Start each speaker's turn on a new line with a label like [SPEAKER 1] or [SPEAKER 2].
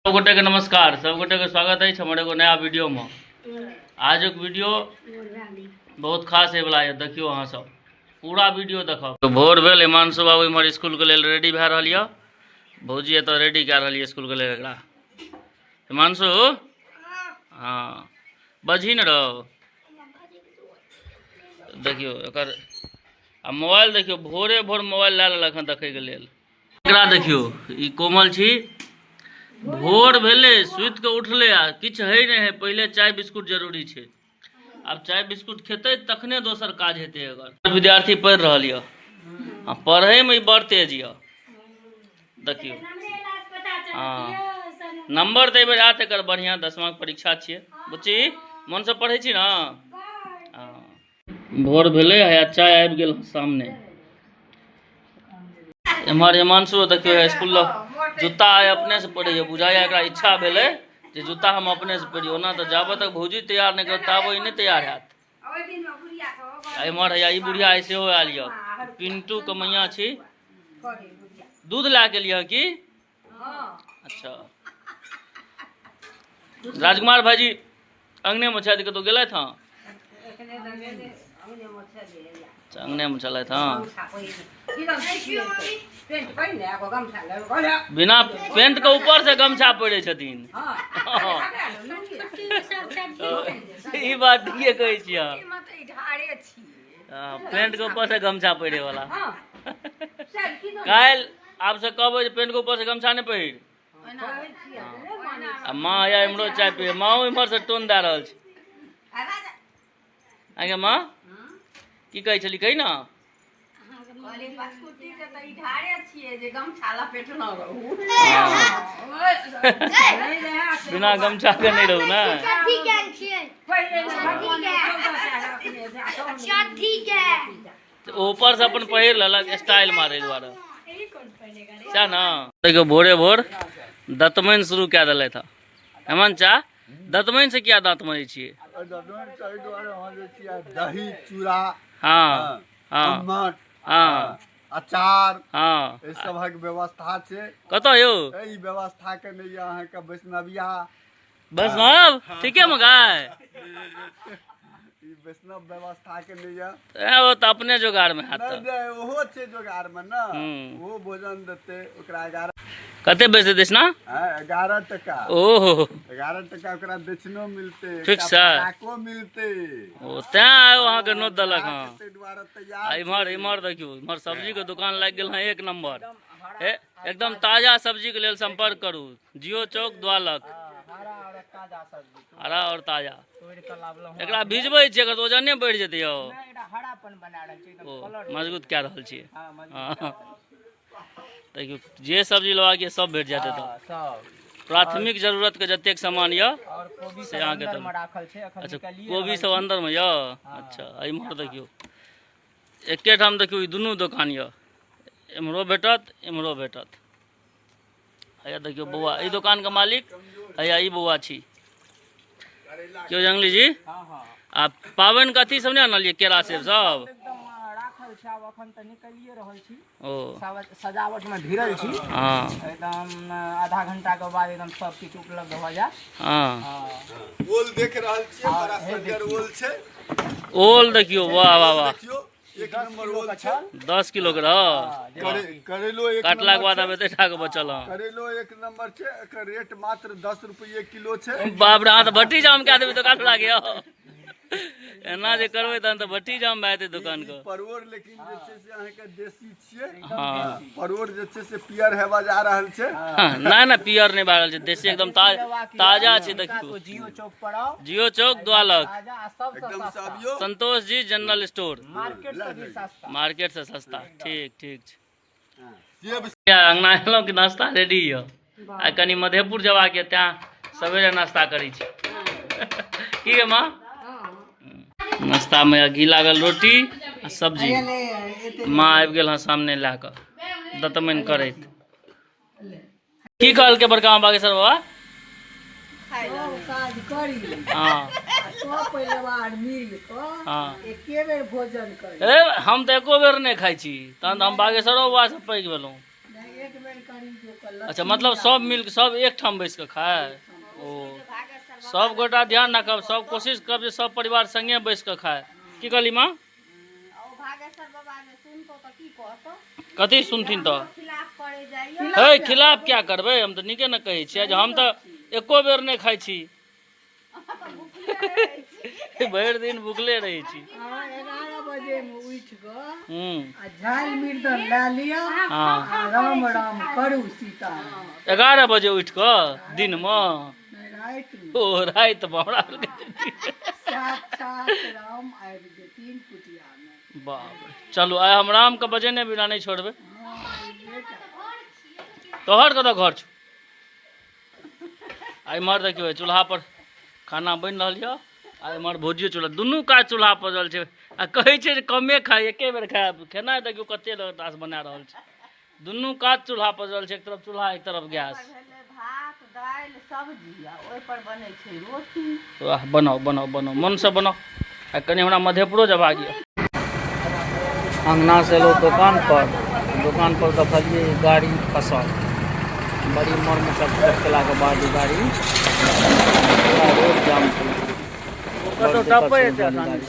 [SPEAKER 1] सब गोटे के नमस्कार, सब गोटे के स्वागत है हमर एगो नया वीडियो में। आजुक वीडियो बहुत खास है वाला है, देखियो अहाँ सब पूरा वीडियो देखब। तो भोर भेल, हिमांशु बाबू इम्हर स्कूल के लेल रेडी भए रहल यऽ, भौजी एतऽ रेडी कए रहल यऽ स्कूल के लेल एकरा। हिमांशु हाँ बजही ने रहो, देखियो एकर आ मोबाइल देखियो, भोरे भोर मोबाइल लए लेलक हन देखैके लेल। एकरा देखियो, ई कोमल छी, भोर भेलै सुति कऽ उठलै आ किछु है नहि है, पहिले चाय बिस्कुट जरूरी छै। आब चाय बिस्कुट खेतै तखने दोसर काज हेतै। अगर विद्यार्थी पढ़ि रहल यऽ आ पढ़ैमे ई बड़ तेज यऽ, देखियौ। हँ नंबर तऽ एहिबेर आयत एकर बढ़िआँ, दसमाके परीक्षा छियै। बुच्ची मोनसँ पढ़ै छी ने? हँ। भोर भेलै आ चाय आबि गेल सामने। एम्हर हिमांशु देखियौ स्कूल जूता आइ अपने से पहिरैए, बुझाइए एकरा इच्छा भेलै जे जूता हम अपने से पहिरी। ओना तऽ जाबे तक भौजी तैयार नहि करत ताबे ई नहि तैयार हैत। आ एम्हर हैया ई बुढ़िया आइ सेहो आयल यऽ, पिंटू के मैया छी। दूध लए गेलियै हँ की? अच्छा राजकुमार भाईजी अंगने में छथि, कतहु गेलथि हँ? अच्छा अंगने में छलथि हँ। बिना पेंट के ऊपर से गमछा पहिरे छथिन, ई बात ठीके कहै छियै अहाँ। पेंट के ऊपर से गमछा पहिरे वाला काल्हि आब से कहबै जे पेंट के ऊपर से गमछा नहि पहिर। आ माँ आया इम्हरो चाय पिए, माँ इम्हर से टोन दए रहल छै। आगे माँ की कहै छली कही ना? बिना गमछा के नहीं रहू ना। ऊपर से अपन पहिर लेलक स्टाइल मारे दुआरे, सएह ने। देखियौ भोरे भोर दतमनि शुरू कए देलथि हँ। हेमंत चा दतमनि से किया दाँत मजै छियै?
[SPEAKER 2] दही चूड़ा,
[SPEAKER 1] हाँ हाँ,
[SPEAKER 2] अम्मट,
[SPEAKER 1] हाँ,
[SPEAKER 2] अचार,
[SPEAKER 1] हाँ,
[SPEAKER 2] एहि सभक व्यवस्था छै।
[SPEAKER 1] कतऽ यौ
[SPEAKER 2] एहि व्यवस्था के नहि अहाँके वैष्णविया
[SPEAKER 1] वैष्णव ठीके में गाय
[SPEAKER 2] ई वैष्णव व्यवस्था के नहि यऽ।
[SPEAKER 1] ए, ओ तऽ अपने जोगाड़ में हैत।
[SPEAKER 2] नहि नहि, ओहो छै जोगाड़ में ने,
[SPEAKER 1] हम्म।
[SPEAKER 2] ओहो भोजन देतै ओकरा 11।
[SPEAKER 1] कते बेच देस ना?
[SPEAKER 2] हाँ, 11 टका।
[SPEAKER 1] ओहो
[SPEAKER 2] 11 टका ओकरा दक्षिणो मिलते,
[SPEAKER 1] ठीक
[SPEAKER 2] एकटा
[SPEAKER 1] छै।
[SPEAKER 2] फटाको मिलते।
[SPEAKER 1] ओ तैं आयो अहाँके नोत देलक हँ।
[SPEAKER 2] ताहि दुआरे तैयार।
[SPEAKER 1] आ इम्हर इम्हर देखियौ, इम्हर सब्जी के दुकान लागि गेल हँ एक नंबर। ए एकदम ताजा सब्जी के लेल संपर्क करू, जियो चौक द्वालक। हरा और ताजा। एकरा भिजबै छियै एकर तऽ वजने बढ़ि जेतै यौ। ओ मजबूत कए रहल छियै। हँ देखियौ जे सब्जी लेबाक यऽ सब भेट जायत एतऽ। प्राथमिक जरूरत के जतेक सामान यऽ से अहाँके तऽ। अच्छा कोबी सब अंदर में यऽ। अच्छा इम्हर देखियौ एके ठाम देखियौ ई दुनू दोकान यऽ, एम्हरो भेटत एम्हरो भेटत। हैया देखियौ बौआ एहि दोकान के मालिक हैया ई बौआ छी। क्यों जंगली जी आ पाबनि के अथी सब नहि आनलियै केरा सेब सब?
[SPEAKER 3] राखल छै, आब अखन तऽ निकलिए रहल छी।
[SPEAKER 1] ओ
[SPEAKER 3] सजावट में भिड़ल छी।
[SPEAKER 1] हाँ।
[SPEAKER 3] एकदम आधा घंटा के बाद एकदम सब किछु उपलब्ध भऽ जायत।
[SPEAKER 1] हाँ।
[SPEAKER 3] हाँ।
[SPEAKER 2] ओल देख रहल छियै, बड़ा सुंदर ओल छै।
[SPEAKER 1] ओल देखियौ, वाह वाह वाह।
[SPEAKER 2] देखियौ एक नंबर ओल छै।
[SPEAKER 1] 10 किलो के रह।
[SPEAKER 2] करेलो एक
[SPEAKER 1] काटला के
[SPEAKER 2] नंबर
[SPEAKER 1] बाद
[SPEAKER 2] छै।
[SPEAKER 1] आब एते टा के बचल हँ।
[SPEAKER 2] करेलो एक नंबर छै, एकर रेट मात्र 10 रुपये किलो छै।
[SPEAKER 1] बाप रे, अहाँ तऽ भट्टी जाम कए देबै दोकान वाला के यौ। एना जे करबै तहन तऽ भट्टी जाम भए जेतै दोकान के।
[SPEAKER 2] परोड़ लेकिन जे छै से अहाँके देसी छियै।
[SPEAKER 1] हाँ।
[SPEAKER 2] परोड़ जे छै से पियर हेबा जा रहल छै।
[SPEAKER 1] नहि नहि पियर नहि भए रहल छै, देसी एकदम ताजा छै। देखियौ
[SPEAKER 3] जियो चौक पर आउ,
[SPEAKER 1] जियो चौक द्वालक,
[SPEAKER 3] ताजा आ सबसँ
[SPEAKER 2] एकदम
[SPEAKER 3] सस्ता।
[SPEAKER 2] से अबियौ।
[SPEAKER 1] Santosh ji general store,
[SPEAKER 3] market से भी सस्ता।
[SPEAKER 1] मार्केट से सस्ता। ठीक ठीक छै।
[SPEAKER 2] सेब
[SPEAKER 1] अंगना एलहुँ कि नाश्ता रेडी यऽ। आ कनि मधेपुर जबाक यऽ तैं सवेरे नाश्ता करै छी। की गे माँ? नाश्ता में घी लागल रोटी आ सब्जी। माँ आबि गेल हँ सामने लए कऽ दतमनि करैत। की कहलकै बड़का माँ बागेश्वर बाबा?
[SPEAKER 4] सब काज करी
[SPEAKER 1] हाँ।
[SPEAKER 4] आ सब परिवार मिल कऽ
[SPEAKER 1] हाँ।
[SPEAKER 4] एके बेर भोजन करी।
[SPEAKER 1] ए हम तऽ एको बेर नहि खाइ छी, तहन तऽ हम बागेश्वरो बाबा से पैघ भेलहुँ।
[SPEAKER 4] नहि, एक बेर करी जो कल।
[SPEAKER 1] अच्छा, मतलब सब मिल सब एकठाम बैस कऽ खाय। ओ सब गोटा ध्यान राखब, सब कोशिश करब जे सब परिवार संगे बैस कऽ खाय। की कहली माँ? कथी सुनथिन तऽ? हे, खिलाफ क्या करबै? हम तऽ नीके ने कहै छियै जे हम तऽ एको बेर नहि खाइ छी, भरि दिन भुखले रहै छी।
[SPEAKER 4] 11 बजे मे उठि कऽ
[SPEAKER 1] हूँ
[SPEAKER 4] आ झालि मिर्दन लए लिअ।
[SPEAKER 1] हँ।
[SPEAKER 4] आ राम राम करू सीता।
[SPEAKER 1] 11 बजे उठि कऽ दिनमे?
[SPEAKER 4] नहि, रातिमे।
[SPEAKER 1] ओ रातिमे। हमरा
[SPEAKER 4] साक्षात राम आबि जेथिन कुटियामे।
[SPEAKER 1] बाप रे, चलू, आइ हम रामके बजेने बिना नहि छोड़बै।
[SPEAKER 4] हँ, बेटा।
[SPEAKER 1] तोहर कतऽ घर छौ? आ इम्हर देखियौ, चूल्हा पर खाना बनि रहल यऽ आ इम्हर भुजियो चूल्हा, दुनू काज चूल्हा पर रहल छै। आ कहै छै जे कमे खाइ, एके बेर खाय। खेनाइ देखियौ कते रास बना रहल छै। दुनू काज चूल्हा पर रहल छै, एक तरफ चूल्हा, एक तरफ गैस।
[SPEAKER 5] भात, दालि, सब्जी आ ओहि पर बनै छै रोटी।
[SPEAKER 1] वाह, बनाउ बनाउ बनाउ, मनसँ बनाउ। आ कनि हमरा मधेपुरो जबाक यऽ। अङ्गनासँ एलहुँ दोकान पर, दोकान पर देखलियै गाड़ी फँसल। बड़ी मर मशक्कत केलाके बाद ई गाड़ी, पूरा रोड जाम छलै, बड़ दिक्कत से निकलल गाड़ी।